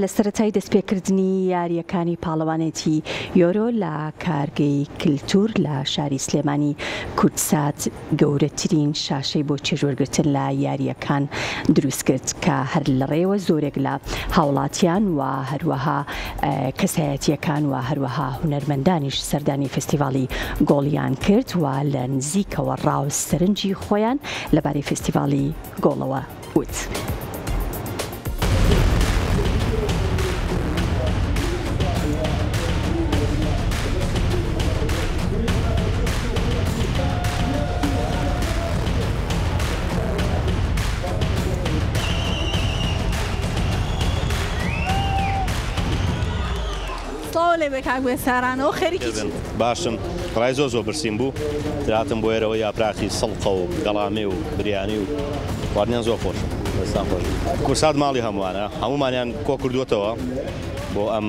لە سەرەتای دەستپێکردنی یارییەکانی پاڵەوانێتی یۆرۆ لە کارگەی کلتور لە شاری سلێمانی، کوردسات گەورەترین شاشەی بۆ چێژوەرگرتن لە یارییەکان دروستکرد کە هەر لەڕێیەوە زۆرێک لە هاوڵاتیان و هەروەها کەسایەتییەکان و هەروەها هونەرمەندانیش سەردانی فێستیڤاڵی گۆڵیان کرد و لە نزیکەوە ڕا و سەرنجی خۆیان لەبارەی فێستیڤاڵی گۆڵەوە وت. سڵاو لێ بێ کاک بێسارانەوە خەریکی چیت؟ باشم ڕای زۆر زۆر برسیم بوو هاتم بۆ ئێرەوە یاپراخی سڵقە و گەڵامێ و بریانی و خواردنیان زۆر خۆشە دەستان خۆش کوردسات ماڵی هەمووانە هەموومانیان کۆ کردووەتەوە بۆ ئەم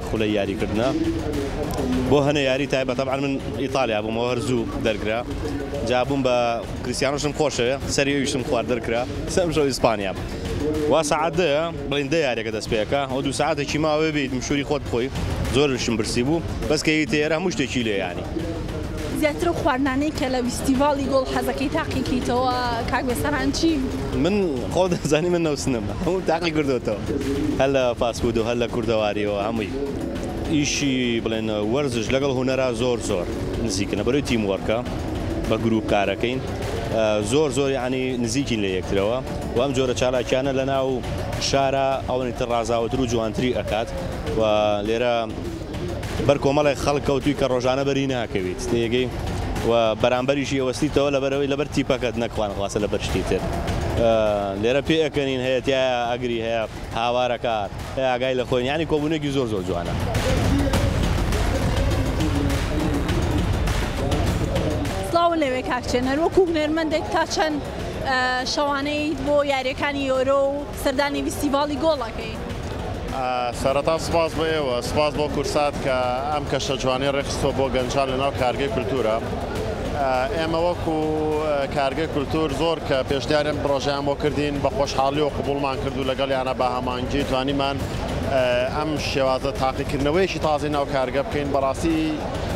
خولەی یاریکردنە بۆ هەنە یاری تایبەت تەبعەن من ئیتالیا بوومەوە هەر زوو دەرکرا جا بووم بە کریستیانۆشم خۆشەوێ سەری ئەویشم خوارد دەرکرا سەم شەو ئیسپانیا وا سەعات دەیە بڵین دە یاریەکە دەست پێەکە ئەو دوو سەعاتێکی ماوە بیت مشوری خۆت بخۆی زۆرشم برسی بوو بەس کە یتە ئێرە هەموو شتێکی لێ ینی. زیاتر ئەو خواردنانەی کە لە ویستیڤاڵی گۆڵ حەزەکەی تاقیکەیتەوە کاک بێساران چین؟ من خۆ دەزانی من نەوسنم هەموو تاقی کردوێتەوە هەر لە فاست فود و هەر لە کوردەواریەوە هەمووی ئیشی بڵێن وەرزش لەگەڵ هونەرا زۆر زۆر نزیکنە بەرەوەی team work ە بە گروپ کارەکەین زۆر زۆر یعنی نزیکین لە یەکترەوە و ئەم جۆرە چالاکیانە لە ناو شارە ئەوەنی تر ڕازاوەتر و جوانتری ئەکات و لێرە بەر کۆمەڵێک خەڵک کەوتووی کە ڕۆژانە بەری ناکەویت تێگەی و بەرامبەریشی ئەوەستیتەوە لەبەرەوەی لەبەر تیپەکەت نەکوان خواستە لەبەر شتی تر لێرە پێ ئەکەنین هەیە تایە ئەگری هەیە هاوارەکات هەیە ئاگای لە خۆی یانی کۆبوونێکی زۆر زۆر جوانە. سڵاو لەوێ کاک چێنەر وەکو هونەرمەندێک تا چەند شەوانەیت بۆ یاریەکانی یۆرۆ و سەردانی ڤیستیڤاڵی گۆڵ ئەکەی؟ سەرەتا سوپاس بۆ ئێوە، سوپاس بۆ کورسات کە ئەم کەشە جوانەی ڕێکخستووە بۆ گەنجان لەناو کارگەی کولتوورە. ئێمە وەکو کارگەی کولتوور زۆر کە پێشنیاری ئەم پڕۆژەیان بۆ کردین بە خۆشحاڵیەوە قبوڵمان کرد و لەگەڵیانە بە هەماهەنگی توانیمان ئەم شێوازە تاقیکردنەوەیەکی تازەی ناو کارگە بکەین. بەڕاستی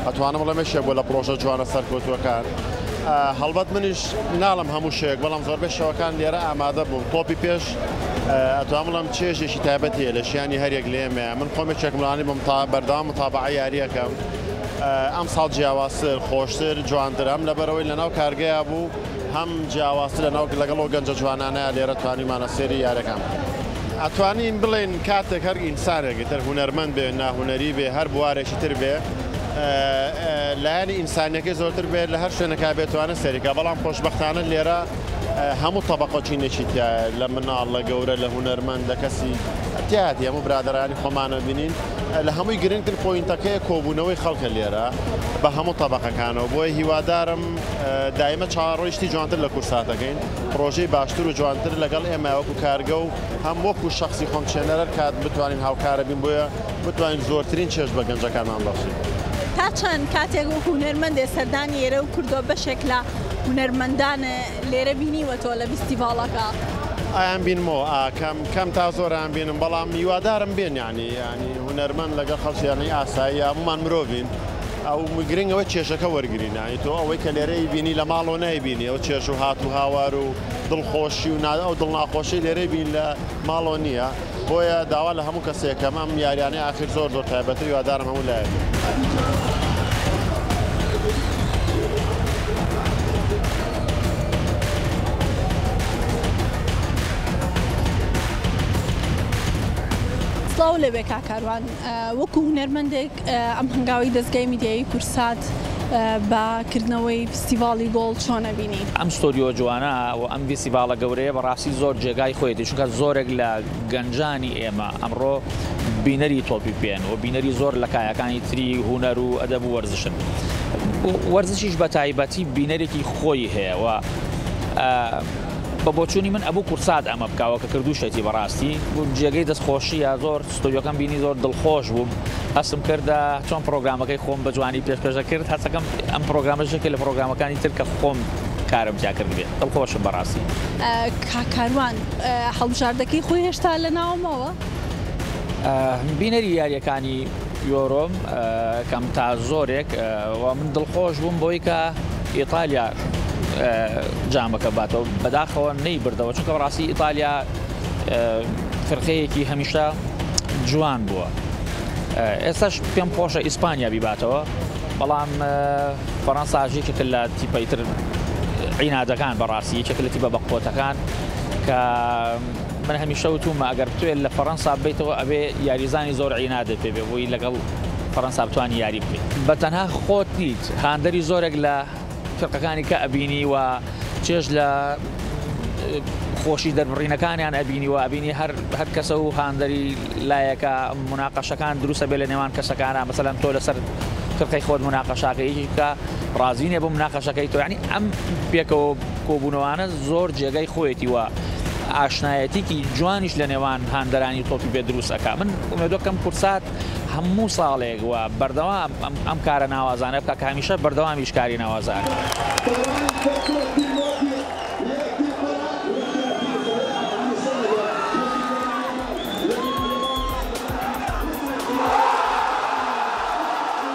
ئەتوانم بڵێم یەکێک بووە لە پڕۆژە جوانە سەرکەوتووەکان. هەڵبەت منیش ناڵێم هەموو شەوێک بەڵام زۆربەی شەوەکان لێرە ئامادە بووم. تۆپی پێش ئەتوانم بڵێم چێژێکی تایبەت هەیە لە ژیانی هەریەک لە ئێمەیە. من خۆم یەکێکم لەوانەی بە بەردەوام متابەعەی یارییەکەم. ئەمساڵ جیاوازتر، خۆشتر، جوانتر هەم لەبەرئەوەی لەناو کارگەیا بوو هەم جیاوازتر لەناو لەگەڵ ئەو گەنجە جوانانەیا لێرە توانیومانە سێری یاریەکان بکەین. ئەتوانین بڵێین کاتێک هەر ئینسانێک ئیتر هونەرمەند بێ ناهونەری بێ هەر بوارێکی تر بێ لایەنی ئینسانیەکەی زۆرتر بێت لە هەر شوێنەکە بێتوانێت سەریکە بەڵام خۆشبەختانە لێرە هەموو تەبەقە چینێکی تایە لە مناڵ لە گەورە لە هونەرمەند لە کەسی تیاتی هەموو برادرانی خۆمانە بینین لە هەمووی گرنگتر point ەکەیە کۆبوونەوەی خەڵکە لێرە بە هەموو تەبەقەکانەوە بۆیە هیوادارم دایمە چاوەڕێی شتی جوانتر لە کورساتەکەین پرۆژەی باشتر و جوانتر لەگەڵ ئێمە وەکو کارگە و هەم وەکو شەخسی خۆم چێنەرەر کات بتوانین هاوکارە بین بۆیە بتوانین زۆرترین چێژ بە گەنجەکانمان بەخشین. تا چەند کاتێک وەکو هونەرمەندێ سەردانی ئێرە و کردووە بەشێک لە هونەرمەندان لێرە بینیوەتەوە لە ڤیستیڤاڵەکە؟ ئەیان بینمەوە ئا کەم کەم تا زۆر ئەیان بینم بەڵام هیوادارم بێن یانی یانی هونەرمەند لەگەڵ خەڵکی یانی ئاساییە هەموومان مرۆڤین ئەو گرنگ ئەوەی چێژەکە وەرگرین یانی تۆ ئەوەی کە لێرە ئەیبینی لە ماڵەوە نایبینی ئەو چێژ و هات و هاوار و دڵخۆشی و نا ئەو دڵناخۆشی لێرەی بین لە ماڵەوە نییە بۆیە داوا لە هەموو کەسێکەم ئەم یاریانەی ئاخیر زۆر زۆر تایبەتە هیوادارم هەموو لایەک بێن. سڵاو لێبێ کاک کاروان وەکو هونەرمەندێک ئەم هەنگاوەی دەزگای میدیایی کوردسات بە کردنەوەی فیستیڤاڵی گۆڵ چۆن ئەبینی؟ ئەم ستۆدیۆ جوانە و ئەم ڤیستیڤاڵە گەورەیە بەڕاستی زۆر جێگای خۆیەتی چونکە زۆرێک لە گەنجانی ئێمە ئەمڕۆ بینەری تۆپی پێن و بینەری زۆر لە کایەکانی تری هونەر و ئەدەب و وەرزشن وەرزشیش بە تایبەتی بینەرێکی خۆی هەیە و بە بۆچوونی من ئەبوو کورسات ئەمە بکاوە کە کردوشێتی بەڕاستی جێگەی دەستخۆشیە زۆر ستۆدیۆکەم بینی زۆر دڵخۆش بووم هەستم کرد چۆن پرۆگرامەکەی خۆم بە جوانی پێشکەش کرد هەستەکەم ئەم پرۆگرامە یەکێ لە پرۆگرامەکانی تر کە خۆم کارم تیا کردبێ دڵخۆشم بەڕاستی. کاک کاروان هەڵبژاردەکەی خۆی هێشتا لە ناومەوە؟ بینەری یاریەکانی یۆرۆم کەم تا زۆرێک و من دڵخۆش بووم بۆی کە ئیتالیا جامەکە باتەوە، بەداخەوە نەی بردەوە، چونکە بەڕاستی ئیتالیا فرقەیەکی هەمیشە جوان بووە. ئێستاش پێم خۆشە ئیسپانیا بیباتەوە، بەڵام فەڕەنسا یەکێکە لە تیپە تر عینادەکان، بەڕاستی یەکێکە لە تیپە بەقوەتەکان کە من هەمیشە وتومە ئەگەر بتوێت لە فەڕەنسا بیتەوە ئەبێ یاریزانی زۆر عینادت پێ بێ بۆی لەگەڵ فەڕەنسا بتوانی یاری بکەیت. بە تەنها خۆت نیت، هاندەری زۆرێک لە فرقەکانی کە ئەبینی و چێژ لە خۆشی دەربڕینەکانیان ئەبینی و ئەبینی هەر هەر کەسە و هاندەری لایەکە مناقەشەکان دروستە بێ لە نێوان کەسەکانە. مەسەلەن تۆ لەسەر فرقەی خۆت مناقەشاکە یەکێکە ڕازی نیە بۆ مناقەشەکەی تۆ، یعنی ئەم پێکەوە کۆبوونەوانە زۆر جێگای خۆیەتی و ئاشنایەتیکی جوانیش لە نێوان هاندەرانی تۆپی پێ دروست ئەکا. من ئومێدەکەم کورسات هەموو ساڵێک و بەردەوام ئەم کارە ناوازانە بکە کە هەمیشە بەردەوامیش کاری ناوازانە.